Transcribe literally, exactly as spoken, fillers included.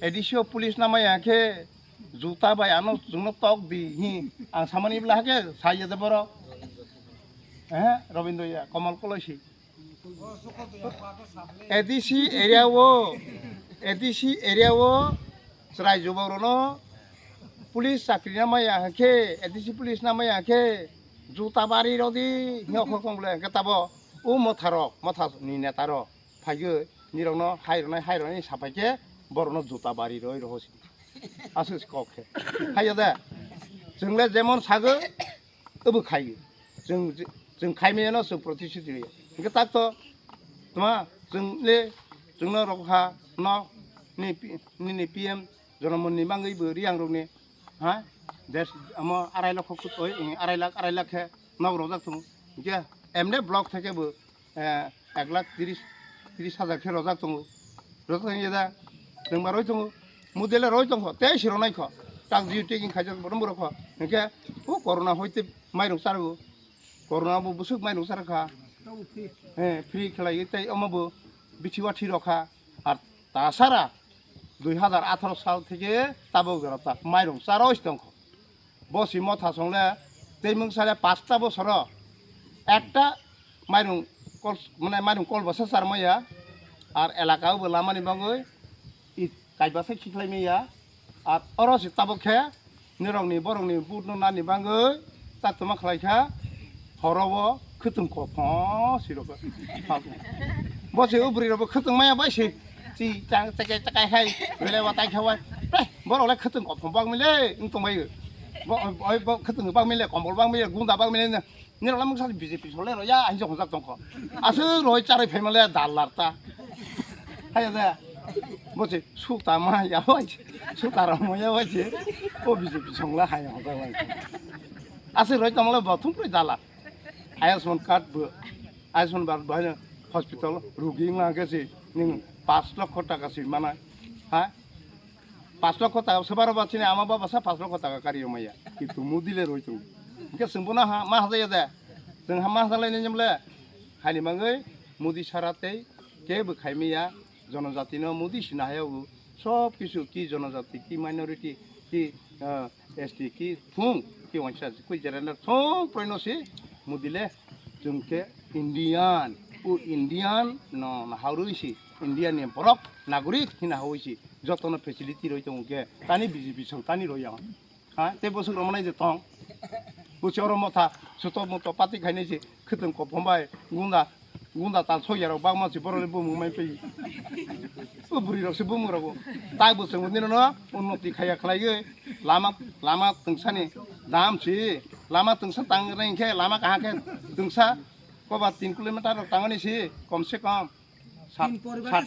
A D C o police namaya khe juta bai ano chwngno tok di hi ang samani bla hake saya de borok. Eh, Robindro ya, Komol Kolosi. A D C area o, A D C area o chwrai jubok rono police chakri namaya khe, A D C police namaya khe juta bari rodi hi okhor kong bole hake tabo o motha rok, motha ni neta rok. Phaigwi nirokno hai rwnai, hai rwnai sapai khe borokno juta bari roi roho sidi. Aswk se kok khe. Haiya de. Chwng le jemon sagwi, obo khaigwi. Chwng, chwng khaimaya no chwng protishuti rwya. Hwnkhe tak to, tma, chwng le, chwngno rok ha, no, ni, nini P M Jonomon ni bangwi bo Riyang rokni, ha? Des, amo arai lakh khuk, oi, arai lakh, arai lakh khe nok rojak tongo. Hwnkhe, M D block theke bo, eh, ek lakh tiris, tiris hajar khe rojak tongo. Rojak tong ya da, nwngma roi tongo. Mudele roi tongkho, tei si ronai kho. Tak jiyo taking khaijak bono borok kho. Hwnkhe, o corona hoite mairung chargo. Corona bo bwswk mairung charkha. Eh, free khlaiwi tei omo bo bithi wathi rokha. Ar tasara dui hazar atharo sal theke tabok jora ta mairung charoi tongkho. Bo si motha songle tei mungsa le pasta bosoro ekta mairung kol, mane mairung kol basa charmaya, ar elaka o bo lamani bagwi i kaibasa khiklai maya, ar oro si tabok khe nirokni borokni vote no nani bagwi tak toma khlai kha. Horo o khwtwng kophon sirok bo se o bwrwi rok bo khwtwng maya bai se chi chang chakai chakai hai bele watai kha bai. Borok le khwtwng kophon bang mile wng tong bai. Bo oi bo khwtwng bang mile, kombol bang mile, gunda bang mile. Nirok lamuk sa B J P sole ro ya ahi jong jak tong kho. Aswk roi charai phai male dal lar ta. Hai da. Bo se suk ta ma ya bai. Suk ta ro mo ya bai se. O B J P song la hai ho ta bai. Aswk roi ta male bo thum prai dal lar. Ayushman card bo, Ayushman card bo haino hospital rugi wngna hwnkhe se nwng pash lokho taka se mana, ha? Pash lokho taka se baro ba chini ama baba sa pash lokho taka kari rwmaya. Kintu Modi le roi tongo. Hwnkhe chwng bono ha, ma hajaya de. Chwng ha ma hajalai nai le, haini bagwi Modi sara tei kebo khaimaya. Jonojatino Modi sina hayago sob kisu ki jonojati ki minority ki, ah, S T ki thung ki wansa kui jerenda thung proino si Modi le chwng khe Indian, o Indian no naharwi si Indian ni borok nagorik hina hawi si jotono facility roi tongo khe tani B J P song tani roi ya. Ha, tei bwswk rok manai je tong. Busi oro motha, suto muto pati khainai se, khwtwng kophom bai, gunda, gunda tal soi yarok bangma se borok le bumung mai pai. O bwrwi rok se bumung rok. Tak bo chwng nino no unnoti khaya khlaiwi lama, lama twngsani dam se, lama twngsa tang reng khe, lama kaham khe twngsa koba tin kilometer rok tangani se, kom se kom. Sat, sat,